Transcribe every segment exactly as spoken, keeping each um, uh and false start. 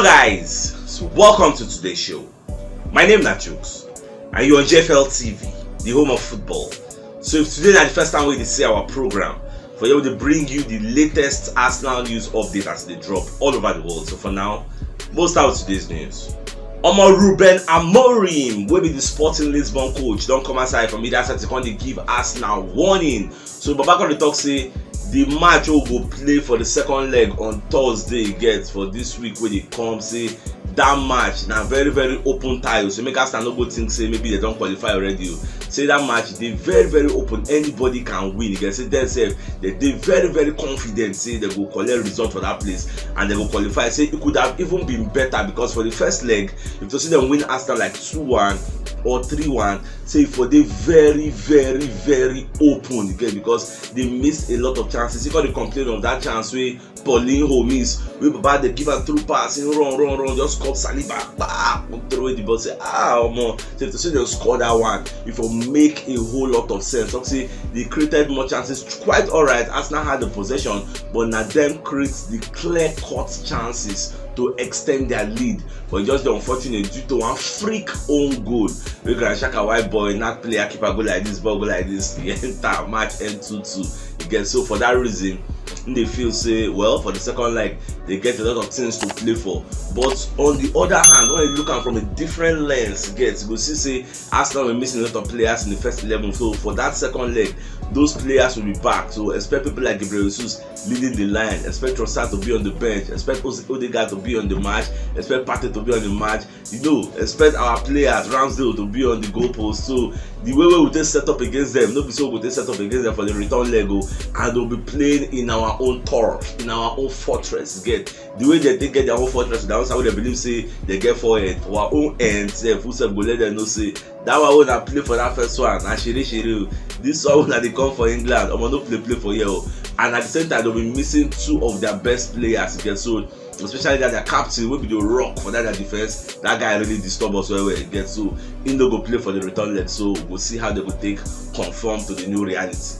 Guys, so welcome to today's show. My name na Jukes, and you're on J F L T V, the home of football. So if today na the first time wey you dey see our program, for here we dey bring you the latest Arsenal news update as e dey drop all over the world. So for now, most out today's news. Omo, Ruben Amorim, wey be the Sporting Lisbon coach, don come outside from media side to come dey give Arsenal warning. So Baba come dey talk say the match wey we go play for the second leg on Thursday, get, for this week wey dey come, say that match na very, very open tie. So make Arsenal no go think say maybe they don qualify already o. Say that match dey very, very open, anybody can win. You get, say dem sef, they dey very, very confident say they go collect result for that place and they go qualify. Say it could have even been better, because for the first leg, if to see them win Arsenal like two one or three one, say e for dey very, very, very open, you get, because they missed a lot of chances. You come dey complain of that chance wey Paulinho miss, wey Baba dey give am through pass, him run, run, run, just come Saliba, bah, throw away the ball. Say, ah, omo, say to see them score that one, e for make a whole lot of sense. Talk say they created more chances, quite alright. Arsenal had the possession, but na them create the clear-cut chances to extend their lead. But e just dey unfortunate due to one freak own goal wey Granit Xhaka, white boy, knack player, keeper go like this, ball go like this, e enter, match end two two. You get, so for that reason, im dey feel say, well, for the second leg, they get a lot of things to play for. But on the other hand, when you look am from a different lens, you get, you go see say Arsenal were missing a lot of players in the first eleven. So for that second leg, those players will be back. So expect people like Gabriel Jesus leading the line. Expect Trossard to be on the bench. Expect Ose-, Odegaard to be on the match. Expect Partey to be on the match. You know, expect our players, Ramsdale, to be on the goalpost. So the way we will take set up against them, no be so we go take set up against them for the return leg o, and they'll be playing in our own turf, in our own fortress. Get, the way they take get their own fortress, the outside wey they believe say they get four head, our own end sef, who sef go let them know say that one wey una play for that first one na shiri shiri o. This one wey una dey come for England, omo, no play play for here o. And at the same time, they'll be missing two of their best players, you get, so especially that their captain wey be the rock for that their defense. That guy really disturb us well well, you get, so he no go play for the return leg. So we'll see how they go take conform to the new reality.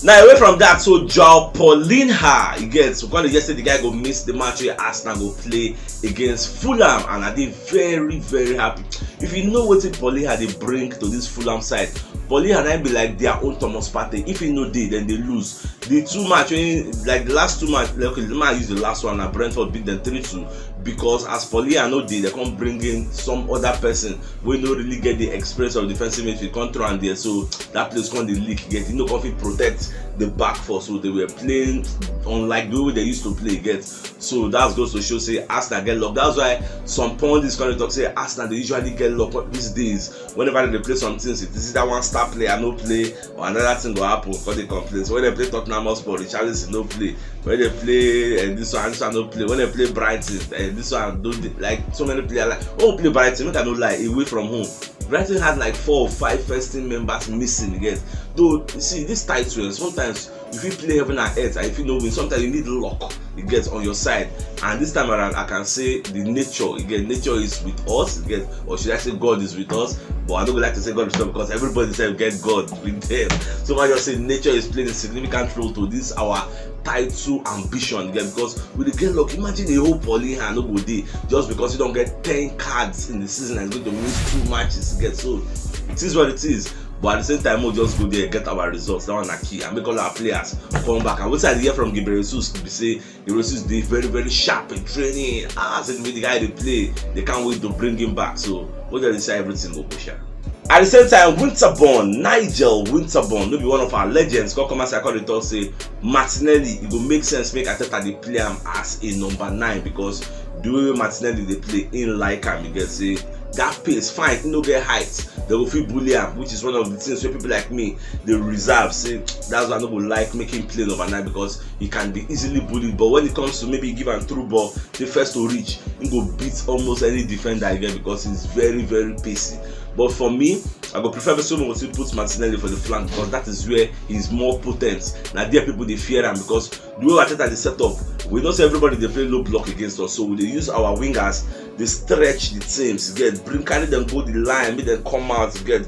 Now, away from that, so Joao Paulinho, you get, so come dey hear say the guy go miss the match wey Arsenal go play against Fulham, and I dey very, very happy. If you know wetin Paulinho dey bring to this Fulham side, Paulinho na be like their own Thomas Partey. If he no dey, then they lose. The two match wey, like, the last two match, like, okay, let me use the last one. Na Brentford beat them three two, because as Paulinho no dey, they come bring in some other person wey no really get the experience of defensive midfield, come throw am there. So that place come dey leak, get, you know, come fit protect the back four. So they were playing unlike the way they used to play, get. So that goes to show say Arsenal get luck. That's why some pundits come dey talk say Arsenal dey usually get luck these days. Whenever they dey play some things, it is that one star player no play, or another thing go happen, come dey complain. So when they play Tottenham Hotspur, Richarlison no play. When they play, eh, this one, this one no play. When they play Brighton, eh, this one don't dey, like, so many players, like, oh, play Brighton, make I no lie, away from home, Brighton had like four or five first team members missing, you get. Though, you see, this title, eh, sometimes you fit play heaven and earth, and if you no win, sometimes you need luck, you get, on your side. And this time around, I can say the nature, you get, nature is with us, you get, or should I say God is with us? But I don't like to say God is with us because everybody sef get God with them. So I just say nature is playing a significant role to this our title ambition, you get, because we dey get luck. Imagine a whole Paulinho no go dey just because he don get ten cards in the season and he's going to miss two matches, you get. So it is what it is. But at the same time, we'll just go there, get our results. That one na key. And make all our players come back. And wetin I dey hear from Gabriel Jesus be say Gabriel Jesus dey very, very sharp in training. Ah, say the way the guy dey play, they can't wait to bring him back. So we'll just say everything go go sha. At the same time, Winterborn, Nigel Winterborn, no be one of our legends, come come outside, come dey talk say Martinelli, e go make sense make Arteta dey play am as a number nine, because the way wey Martinelli dey play, im like am. You get, say that pace, fine, e no get height, they go fit bully am, which is one of the things wey people like me dey reserve. Say that's why I no go like make him play number nine, because he can be easily bullied. But when it comes to maybe give am through ball, the first to reach, he go beat almost any defender again because he's very, very pacey. But for me, I go prefer person wey go still put Martinelli for the flank, because that is where he's more potent. Na there people dey fear am, because the way Arteta dey set up, we know say everybody dey play low block against us, so we dey use our wingers, dey stretch the teams, get, bring, carry them go the line, make them come out, get.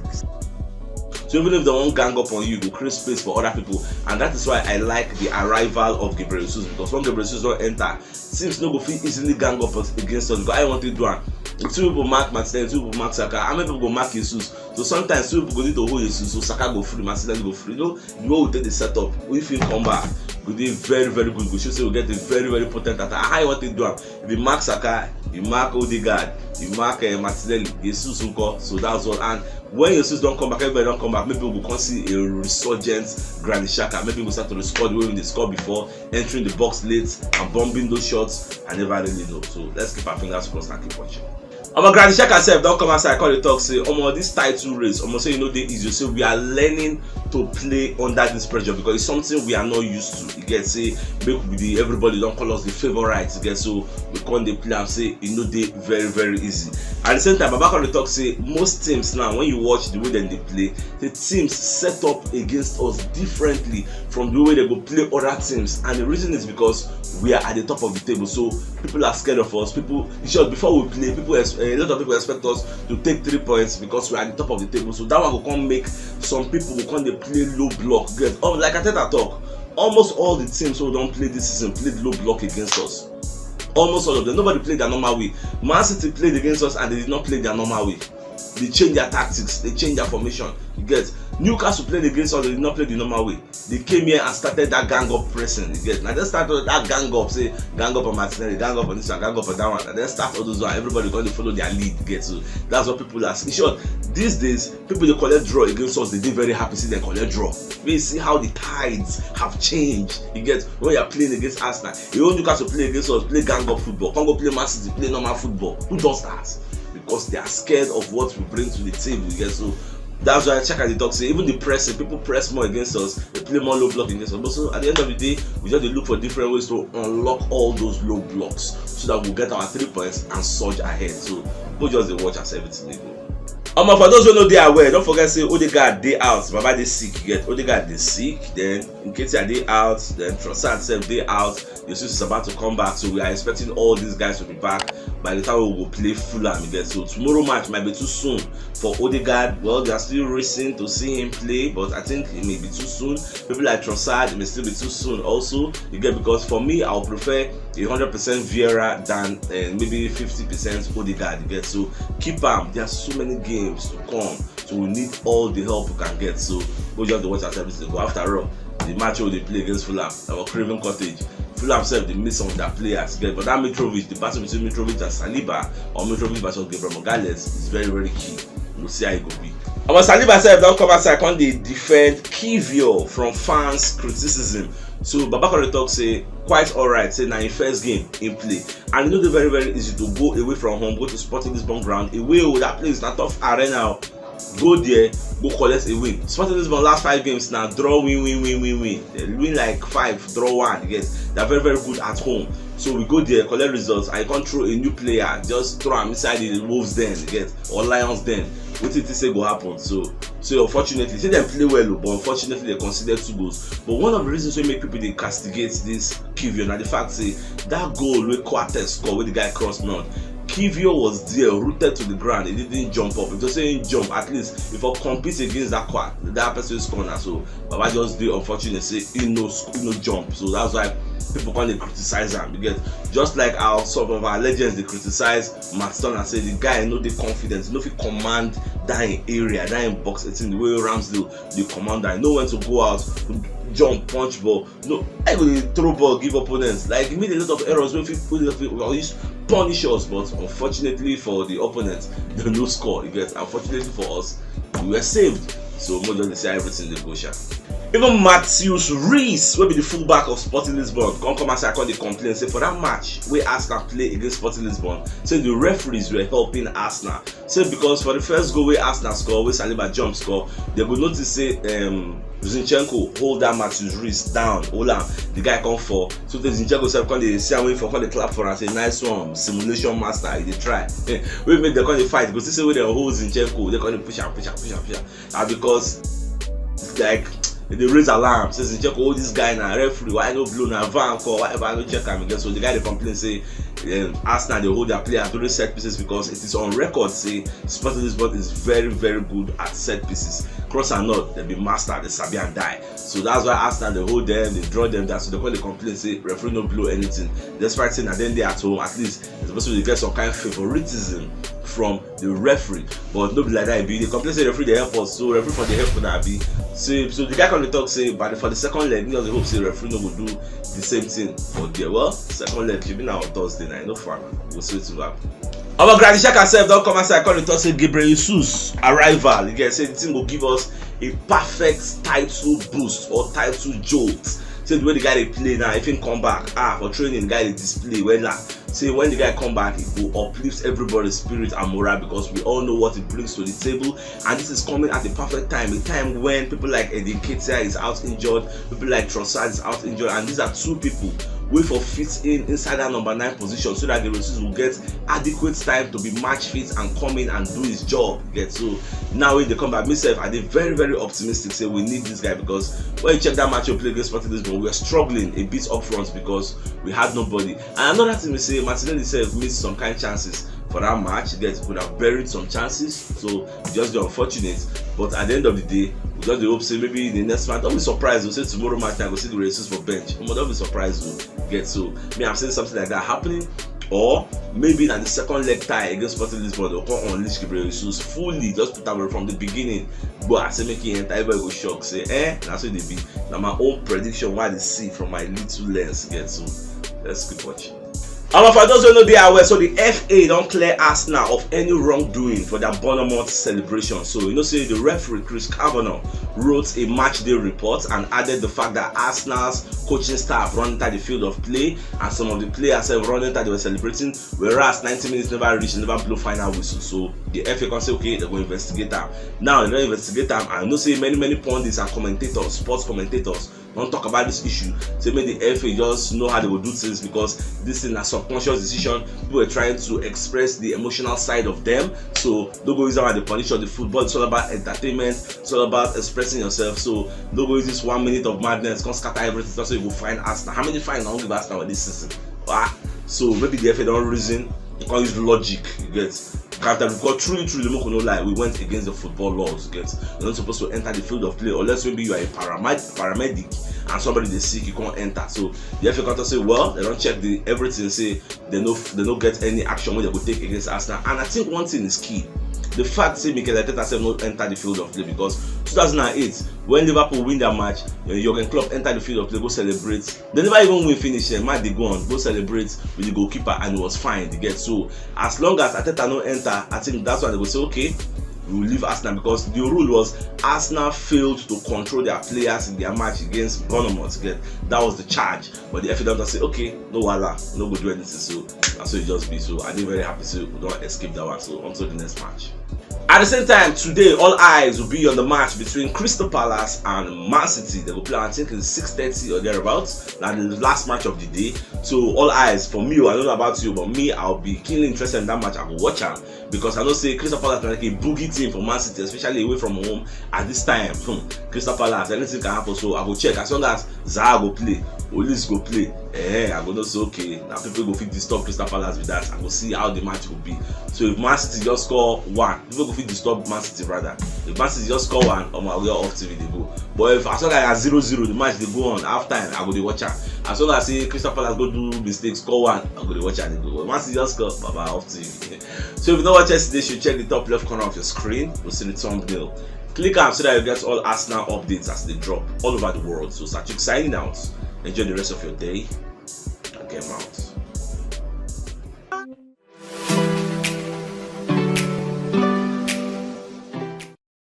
So even if they wan gang up on you, you go create space for other people, and that is why I like the arrival of Gabriel Jesus, because when Gabriel Jesus don enter, teams no go fit easily gang up against us because I want to do am. Two people mark Martinelli, two people mark Saka. How many people go mark Jesus? So sometimes two people go need to hold Jesus, so Saka go free, Martinelli go free. You know, the way we take the setup, if he come back, go dey very, very good. Go show say we get a very, very potent attack. How you want to do am? If you mark Saka, you mark Odegaard, you mark uh, Martinelli, Jesus will go. So that's all. And when Jesus don come back, everybody don come back, maybe we go come see a resurgent Granit Xhaka. Maybe we go start to score the way we dey score before, entering the box late and bombing those shots. I never really know. So let's keep our fingers crossed and keep watching. Omo, Granit Xhaka sef don come outside, come dey talk say, omo, this title race, omo, say e no dey easy. Say we are learning to play under this pressure because it's something we are not used to. You get say, make we dey, everybody don call us the favourites. You get, so we come dey play am, say e no dey very, very easy. At the same time, Baba come dey talk say most teams now, when you watch the way dem dey play, the teams set up against us differently from the way they go play other teams, and the reason is because we are at the top of the table. So people are scared of us. People, in short, before we play, people ex- a lot of people expect us to take three points because we are at the top of the table. So that one go come make some people go come dey play low block. Get, oh, like Arteta talk, almost all the teams wey don play this season played low block against us. Almost all of them. Nobody played their normal way. Man City played against us and they did not play their normal way. They change their tactics, they change their formation. You get, Newcastle played against us, they did not play the normal way. They came here and started that gang up pressing. You get, now they started that gang up, say gang up on Martinelli, gang up on this one, gang up on that one. And then start all those one. Everybody going to follow their lead. You get, so that's what people are. In short, these days people dey collect draw against us, they dey very happy see dem collect draw. We see how the tides have changed. You get, when you are playing against Arsenal, you want Newcastle play against us, play gang up football, come go play Man City, play normal football. Who does that? Because they are scared of what we bring to the table. You get, so that's why Xhaka dey talk say even the pressing, people press more against us, they play more low block against us. But so at the end of the day, we just dey look for different ways to unlock all those low blocks so that we get our three points and surge ahead. So go just dey watch as everything dey go. Omo, for those who no dey aware, don't forget say Odegaard dey out, Baba dey sick. You get, Odegaard dey sick, then Nketiah dey out, then Trossard sef dey out. Jesus is about to come back, so we are expecting all these guys to be back by the time we go play Fulham. You get, so tomorrow match might be too soon for Odegaard. Well, they are still racing to see him play, but I think it may be too soon. People like Trossard, it may still be too soon also. You get, because for me, I'll prefer a hundred percent Vieira than uh, maybe fifty percent Odegaard. You get, so keep am. There are so many games to come, so we need all the help we can get. So we just dey watch as everything go. After all, the match wey we dey play against Fulham, our Craven Cottage, Fulham sef dey miss some of their players. Get, but that Mitrovic, the battle between Mitrovic and Saliba, or Mitrovic versus Gabriel Magalhaes, is very, very key. We'll see how it go be. Our Saliba sef don come outside, come dey defend Kivior from fans' criticism. So Baba come dey talk say quite alright, say na im first game im play, and e no dey very, very easy to go away from home, go to Sporting Lisbon ground. Away o, that place na tough arena o. Go there, go collect a win. Sporting Lisbon last five games na draw, win, win, win, win, win. They win like five, draw one. You get, they are very, very good at home. So we go there, collect results, and you come throw a new player, just throw am inside the wolves den, you get, or lions den. Wetin you think say go happen? So, so unfortunately, say dem play well o, but unfortunately they conceded two goals. But one of the reasons wey make people dey castigate this Kivior na the fact say that goal wey Kouyaté score, wey the guy cross mount, Kivior was there, rooted to the ground. He didn't jump up. If you say he jump, at least if I compete against that Kouyaté, that person score na. So Baba just dey unfortunate say he no sc- he no jump. So that's why people come dey criticize am. You get, just like how some of our legends dey criticize Matt Turner, say the guy no dey confident, no fit command that im area, that im box eighteen, the way Ramsdale dey command am. He know when to go out, jump, punch ball. No, I go dey throw ball give opponents. Like, he made a lot of errors wey fit put us, or use punish us. But unfortunately for the opponents, they no score. You get, unfortunately for us, we were saved. So make we just dey see how everything dey go sha. Even Matheus Reis, wey be the fullback of Sporting Lisbon, come come outside, come dey complain say for that match wey Arsenal play against Sporting Lisbon, say the referees were helping Arsenal. Say because for the first goal wey Arsenal score, wey Saliba jump score, they go notice say um, Zinchenko hold that Matheus Reis down, hold am, the guy come fall. So the Zinchenko sef come dey see am, wey for come dey clap for am, say, "Nice one, simulation master, you dey try." Wey make dem come dey fight, go see say wey dem hold Zinchenko, they come dey push am, push am, push am, push am. Na because, like, They dey raise alarm, say Zinchenko hold this guy na, referee, why no blow na, V A R call, whatever, no check am again. So the guy dey complain say, um, Arsenal dey hold their players during set pieces because it is on record say Sporting Lisbon is very, very good at set pieces. Cross and not, they be master, they sabi and die. So that's why Arsenal dey hold them, they draw them down. So they come dey complain say referee no blow anything. Despite saying that then they at home, at least it's supposed to get some kind of favoritism from the referee, but no be like that e be. They complain say referee dey help us, so referee for dey help una abi. So, so the guy come dey talk say, but for the second leg, we just dey hope say referee no go do the same thing for there. Well, second leg should be now on Thursday night, no fun. We'll see wetin go happen. Omo, Granit Xhaka sef don come outside, come dey talk say Gabriel Jesus arrival, you get, say the thing go give us a perfect title boost or title jolt. Say the way the guy dey play now, if he come back, ah, for training, the guy dey display well. Say when the guy come back, it go uplift everybody's spirit and morale, because we all know what he brings to the table, and this is coming at the perfect time, a time when people like Eddie Nketiah is out injured, people like Trossard is out injured, and these are two people wey for fit in inside that number nine position, so that the Rosis will get adequate time to be match fit and come in and do his job. Get so now when they come back, myself, I dey very, very optimistic say we need this guy, because when you check that match we play against Sporting Lisbon, we were struggling a bit up front because we had nobody. And another thing we say, Martinelli sef missed some kind chances for that match. Get, could have buried some chances. So just the unfortunate. But at the end of the day, we just dey hope say maybe the next match, don't be surprised. We'll say tomorrow match, I go see the races for bench. Omo, don't be surprised. Get so me, I'm saying something like that happening. Or maybe na the second leg tie against Sporting Lisbon, they'll come unleash Gabriel Jesus fully, just put am from the beginning. But I say make he enter, everybody go shock. Say, eh, that's what they be. Now my own prediction, why they see from my little lens. Get so let's keep watching. And for those who know they are aware, so the F A don't clear Arsenal of any wrongdoing for their Bournemouth celebration. So you know, say the referee Chris Kavanagh wrote a match day report and added the fact that Arsenal's coaching staff run into the field of play and some of the players have run into, they were celebrating, whereas ninety minutes never reached, never blew final whistle. So the F A can say, okay, they go investigate them. Now they don't investigate them. I know say many, many pundits and commentators, sports commentators, don't talk about this issue. Say make the F A just know how they will do things, because this thing a subconscious decision. People were trying to express the emotional side of them. So don't go use that as the punish of the football. It's all about entertainment. It's all about expressing yourself. So don't go use this one minute of madness, come scatter everything. That's why you go find Arsenal. How many fine now give Arsenal this season? Ah, so maybe the F A don't reason. You can't use logic. You get, can't tell, because truly, truly, make no lie, we went against the football laws. Get, you're not supposed to enter the field of play unless maybe you are a paramedic, paramedic and somebody they sick, you can't enter. So the F A can say, well, they don't check the everything, say they no, they no get any action when they go take against Arsenal. And I think one thing is key. The fact say Mikel Arteta sef no enter the field of play, because two thousand and eight, when Liverpool win that match, eh, Jurgen Klopp enter the field of play, go celebrate. They never even win finish, eh, match they go on, go celebrate with the goalkeeper, and it was fine. They get so as long as Arteta no enter, I think that's why they go say, okay, we will leave Arsenal, because the rule was Arsenal failed to control their players in their match against Bournemouth. Get, that was the charge. But the F A don't say, okay, no wala, no go do anything. So that's what it just be. So I did very happy. So we don't escape that one. So on to the next match. At the same time, today, all eyes will be on the match between Crystal Palace and Man City. They will play, I think, in six thirty or thereabouts. Now, the last match of the day. So, all eyes for me. I don't know about you, but me, I'll be keenly interested in that match. I will watch am, because I know say Crystal Palace na like a boogie team for Man City, especially away from home. At this time, hmm, Crystal Palace, anything can happen. So, I go check. As long as Zaha go play, Olise go play, eh, I go know say, okay, now people go fit disturb Crystal Palace with that. I go see how the match will be. So if Man City just score one, people go fit disturb Man City rather. If Man City just score one, omo, we are off T V they go. But if as long as zero zero, the match they go on half time, I go dey watch am. As long as say Crystal Palace go do mistake, score one, I go dey watch am they go. But Man City just score, baba, off T V. So if you don't watch yesterday, you should check the top left corner of your screen. We'll see the thumbnail. Click am so that you get all Arsenal updates as they drop all over the world. So Sachik signing out. Enjoy the rest of your day. And get out.